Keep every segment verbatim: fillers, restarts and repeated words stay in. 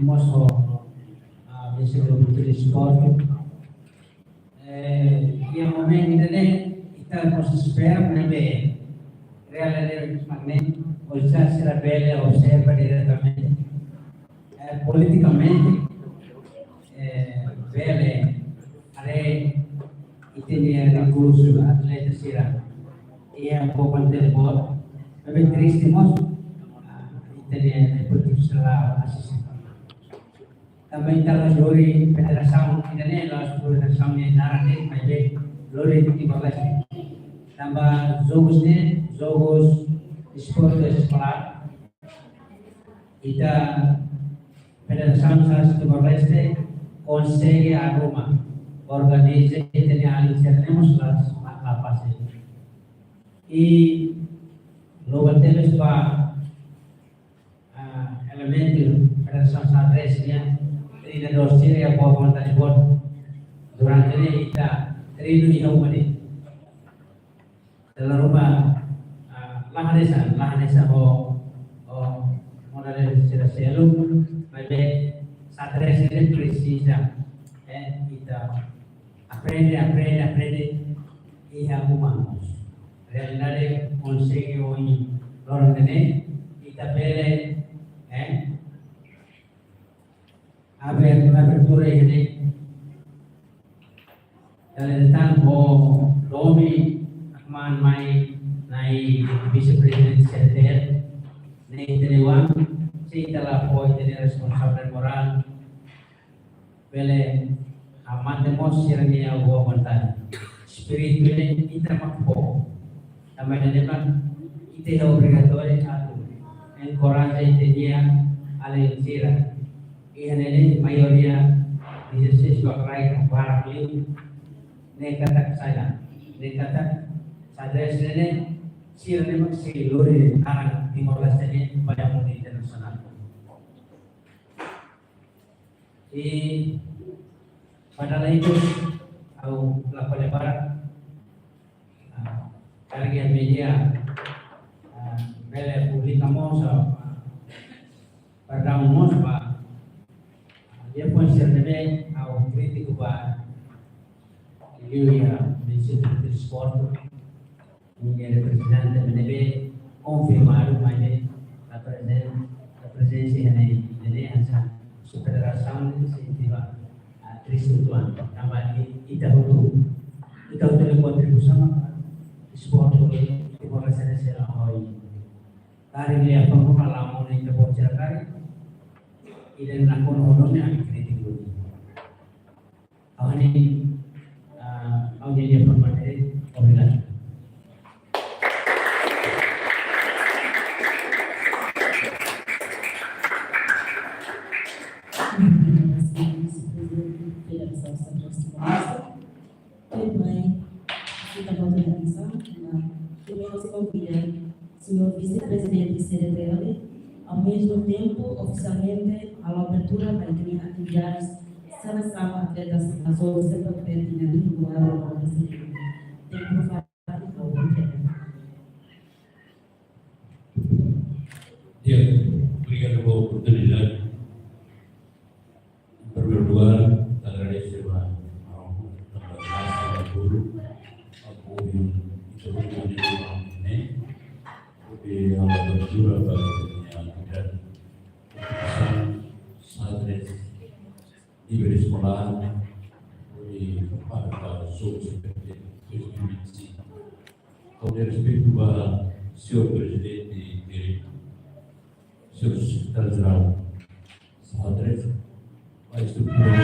mós ho, ah, Vise-Prefeitu Desportu. Eh, iha momentu ida-ne'e, ita mós espera, maibé realidade mak ne'e, oinsá sira bele observa diretamente, eh, politikamente, eh, bele haree ita-nia rekursu atleta sira iha Boban Telebor, maibé triste mós, ah, ita-nia desportivu sira la asiste. Tanba ita la'ós lori federasaun, ita-nia la'ós federasaun nia naran de'it, maibé lori Timor-Leste. Tanba jogus ne'e, jogus desportu eskolár, ita Federasaun Sasán Timor-Leste konsege arruma, organiza, ita-nia alin sira-ne'e mós la, la, la fasil. I loba tebes ba, ah, elementu Federasaun Xadrez nian, treinadór sira iha boa vontade boot. Durante ne'e ita treinu iha uma de'it. Dala ruma, ah, la hanesan, la hanesan ho, ho modalidade sira seluk, maibé xadrez ne'e presiza, eh, ita aprende, aprende, aprende iha uma mós. Realidade konsege ohin loron ne'e, ita bele, eh, aber-, abertura iha ne'e. Dala ida tan ho domin akman mai Na'i Vise-Prezidente C D T L, ne'e ita-nia oan, se ita la fó ita-nia responsabilidade morál, bele hamate mós sira-nia boa vontade. Espíritu ne'e ita mak fó. Tanba ne'e mak ita iha obrigatóriu atu enkoraja ita-nia alin sira. Iha ne'e ne'e maioria dezasseis ba kraik barak liu. Ne'e katak saida? Ne'e katak xadrez ne'e ne'e sira-ne'e mak sei lori naran Timor-Leste ne'e ba mundo internasionál. I padahal itu ha'u la pode para, ah, karik media, ah, bele publika mós, ah, perdam mós ba, ah, depois sira ne'ebé ha'u krítiku ba liuliu iha Ministériu Desportu. Nia reprezentante ne'ebé konfirmadu, maibé la prezen-, la prezensa iha ne'e, ne'e hanesan federasaun ne'e sei tiba, ah, triste uitoan. Tanba i-, ita hotu, ita hotu iha kontribuisaun ba desportu iha Timor-Leste ne'e sira ohin. Karik lia panguma la monu ita-boot sira karik, ida nakonu ho domin ami krítiku. Ha'u-nia, ah, ha'u-nia dia permanente, obrigadu. Tudo bem. Fica à vontade, atenção. Queremos convidar o senhor vice-presidente do C D T L, ao mesmo tempo, oficialmente, a abertura para as atividades de seleção atletas da zona C P P na Língua Europeia. Tem que falar com o Di'ak, obrigadu pela oportunidade. Em primeiro lugar, agradece a, a, a, a guru, apoio e todo mundo que está aqui, né? Porque a abertura para a minha atividade, xadrez, nível escolar, e para, para os outros, dois mil e vinte e cinco. Com respeito ao senhor presidente direito, senhor secretário-geral, xadrez, ba estrutura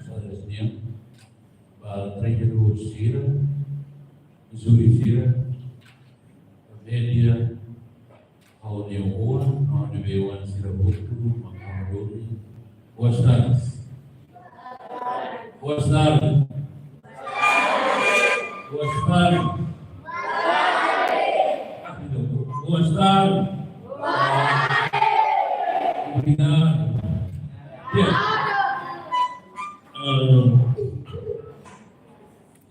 xadrez nian, ba treinadór sira, júri sira, média, ha'u-nia oan, ha'u-nia oan sira hotu, mak ha'u duni. Boas tardes. Boas tardes. Boas tardes. Boas tardes. Obrigadu. Bien. Ah,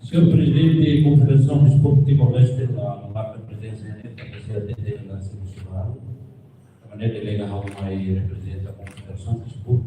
senhor Prezidente da Konfederasaun Desportu Timor-Leste, la marka prezensa iha ne'e, ita presiza atende na Semifinál. Tanba ne'e delega ha'u mai reprezenta Konfederasaun Desportu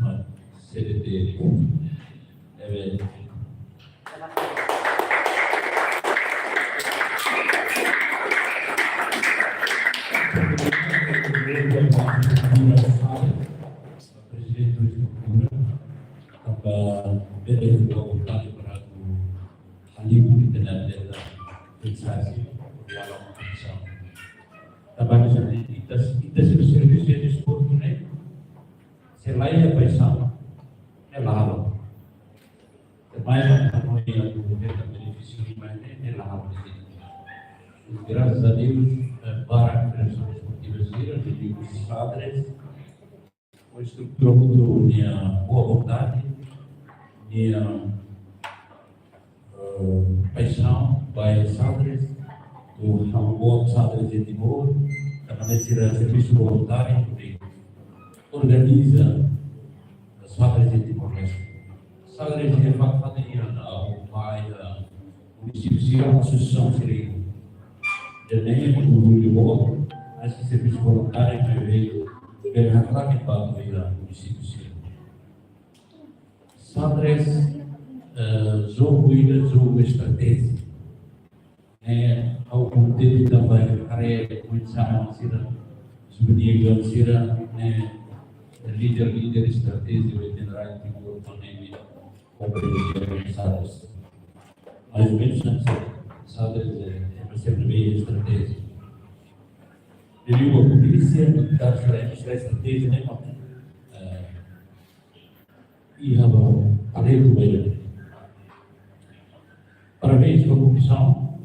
sira, C D T. Ne'ebé Prezidente da estrutura, tanba bele iha vontade para atu halibur ita-nia atleta, pensar se diálogu, pensar. Tanba ita, ita, ita servisu iha desportu ne'e, se la iha paixaun, ne'e la halo. Tanba ita la iha benefísiu, mas ne'e, ne'e la halo. Graças a Deus, eh, para a Federação Desportiva Sira, de Sadres, uma estrutura muito, nia boa vontade, nia, eh, paixaun ba Sadres, atu halo boot Sadres iha Timor, tanba sira servisu voluntáriu, hodi organiza Sadres iha Timor-Leste. Sadres iha fatin-fatin, iha, ah, iha munisípiu sira, asosiasaun sira. Ida-ne'e orgullu boot, hanesan servisu voluntáriu, ne'ebé bele haklaken ba iha munisípiu sira. Sadres, eh, jogu ida, jogu estratéjiku. Ne'e, ha'u kontente tanba haree oinsá sira, subniaga sira, ne'e, líder-líder estratéjiku, líder Timor, tanba ne'e, komprende Sadres. Mais ou menos, Sadres, eh, é uma C N B estratéjiku. Ele, uma polícia, militar, sira, sira estratéjiku, ne'e, eh, iha ba aletu ba ida. Parabéns ba komisaun,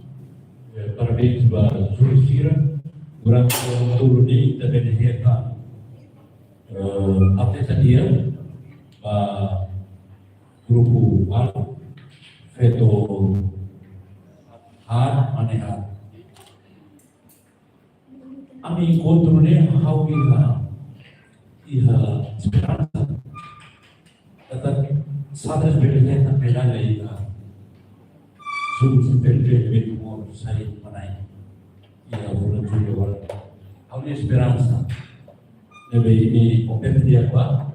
eh, parabéns ba júri sira, durante o todo dia ita bele hetan, eh, atleta di'ak ba grupu balu, feto haat, mane haat. Ami enkontru ne'e ha'u iha, iha esperansa. Katak Sadres bele hetan medalla iha jogu F L V ne'ebé atu sai manán iha bulan Jullu agora. Ha'u-nia esperansa. Ne'ebé imi kompete di'ak ba.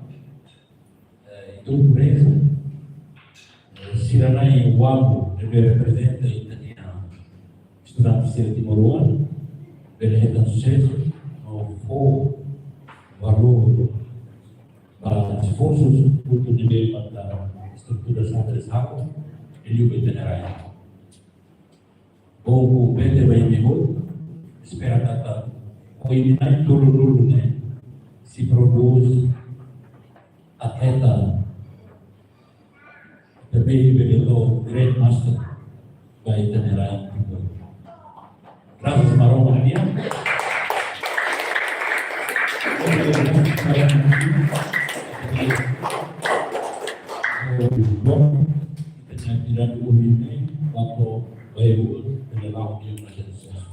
Eh, ita-nia empreza, eh, sira-nia wagu ne'ebé reprezenta ita-nia estudante sira timoroan, bele hetan susesu, no fó valór ba esforsu hotu ne'ebé maka estrutura Sadres halo, liuliu ba ita-nia rai. Ha'u komprende ba imi hotu, espera katak ho imi-nia tolunulu ne'e sei prodús atleta, atleta bele to'o Grandmaster ba ita-nia rai. Graças Maromak nian. Bom, ita-nia atividade ohin, kuandu vai, ita-nia rai, ita-nia rai.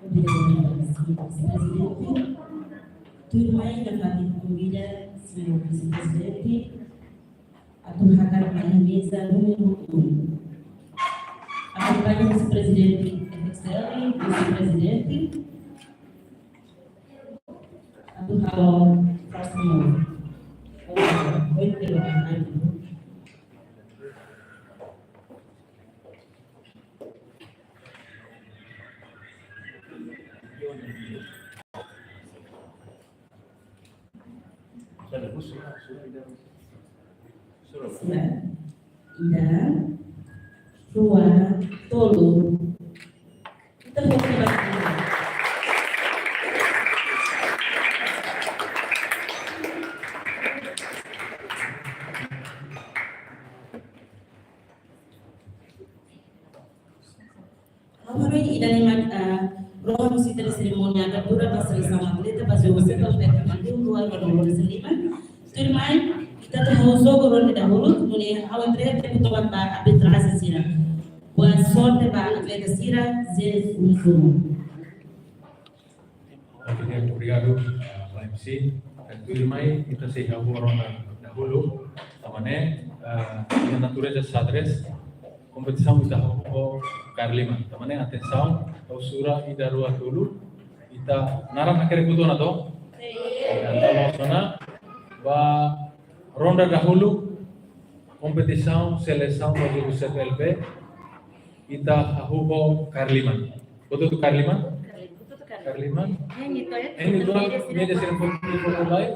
Obrigada, senhor vice-presidente. Tuirmai, ita konvida senhor vice-presidente atu hakat mai iha meza númeru um. Akompaña vice-presidente F X L, vice-presidente, atu halo first move. Oke, oke, oke. Sira, ida, rua, tolu. Ita hotu ba. Ha'u hanoin ida-ne'e mak, ah, rohan husi ita-nia serimónia abertura ba selesaun atleta ba jogu F L V Kathmandu rua ruanulu-resin-lima. Tuirmai, ita atu halo jogu ronde dahuluk, nune'e ha'u entrega tempu tomak ba arbitrajen sira. Boa sorte ba atleta sira, Zé Uzu. Oke, obrigadu, ah, ba M C. Tuirmai, ita sei hahú ronda dahuluk. Tanba ne'e, ah, iha natureza xadrez, kompetisaun ita hahú ho kaer-liman. Tanba ne'e, atensaun, ha'u sura ida, rua, tolu. Ita naran hakerek hotu ona to? Entaun, vamos lá. Ba ronda dahuluk, kompetisaun selesaun dua ribu satu L B, ita hahú ho kaer-liman. Hotu-hotu kaer-liman? Kaer-liman? Yang itu ya. Yang itu, media sira hotu-hotu lai.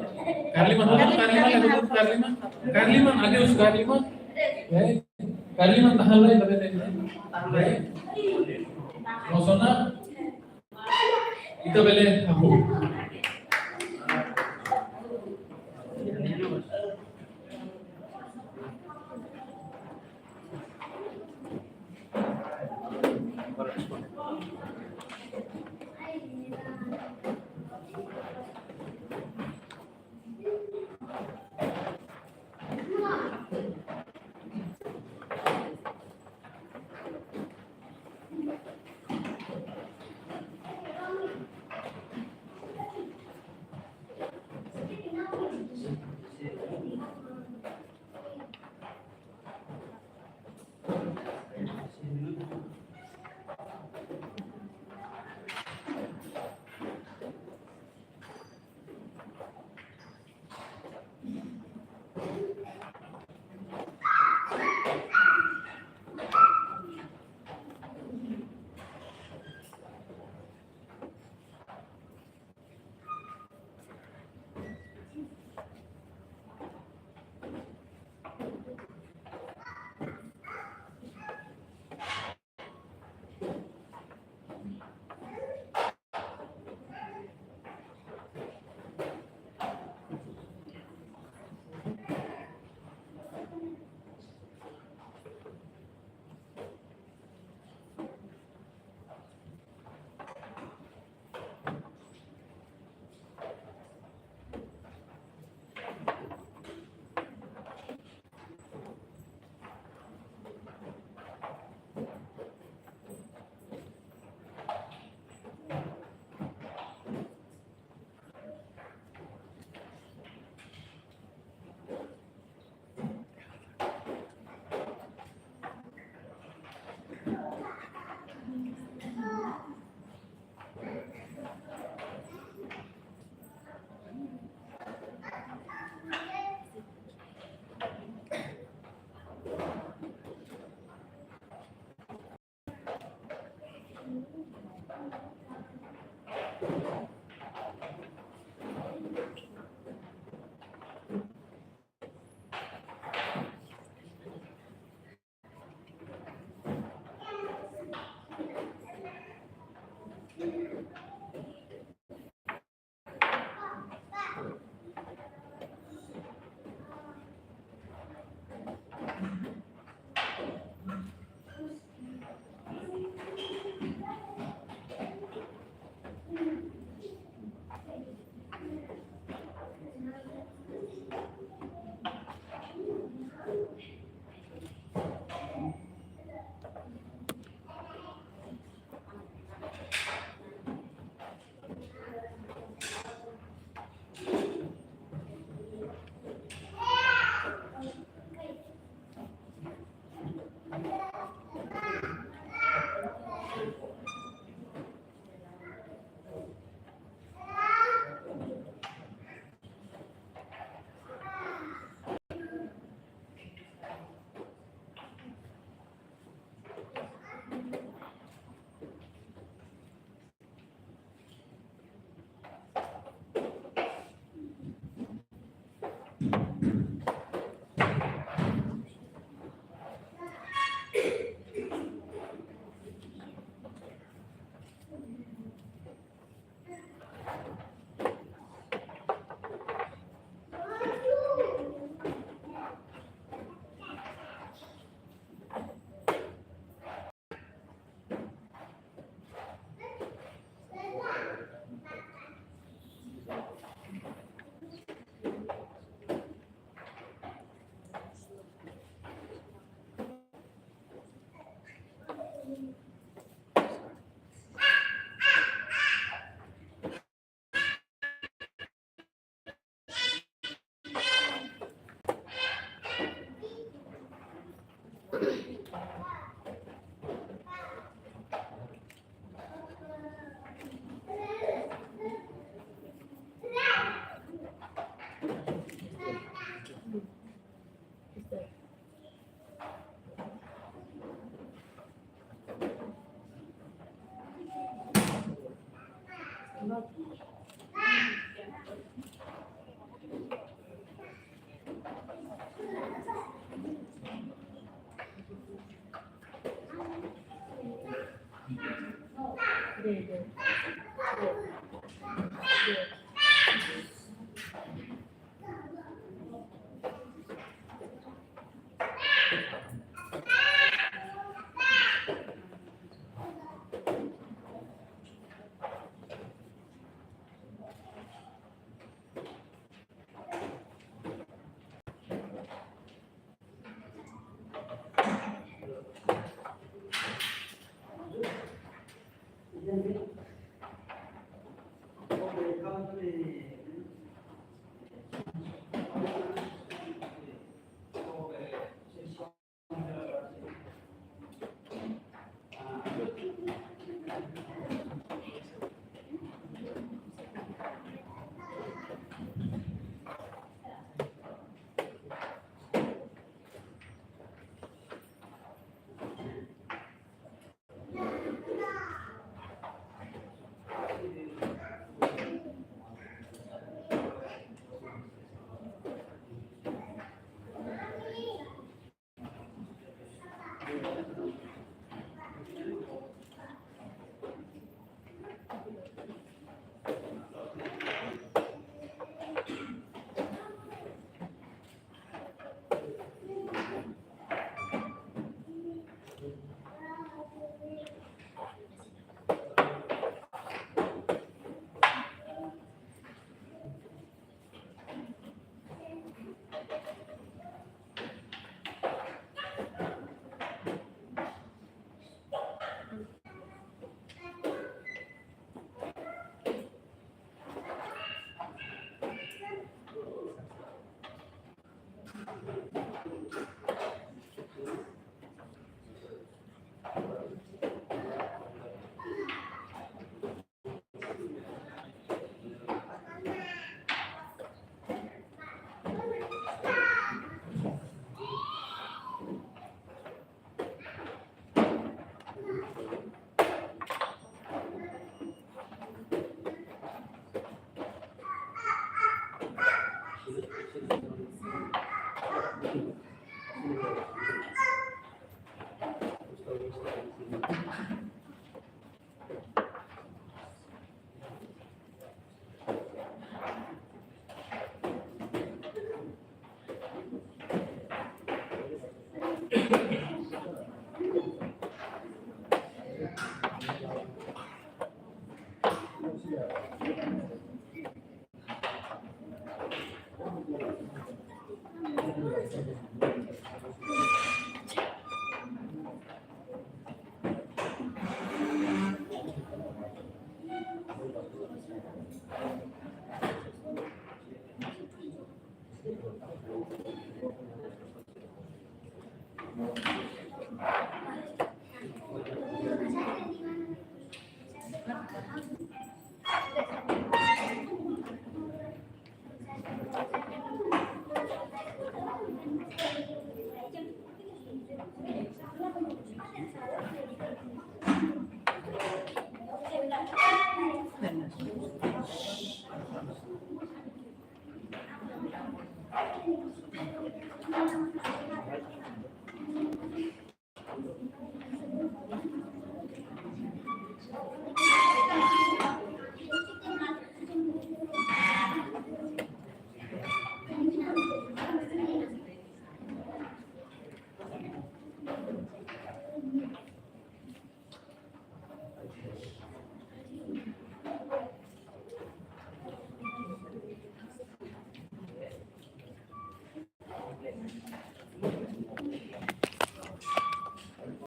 Kaer-liman, hotu-hotu kaer-liman, hotu-hotu kaer-liman. Kaer-liman, adeus kaer-liman. Eh, kaer-liman tahan lai, tapi tahan lai. Vamos lá. Ita bele hahú.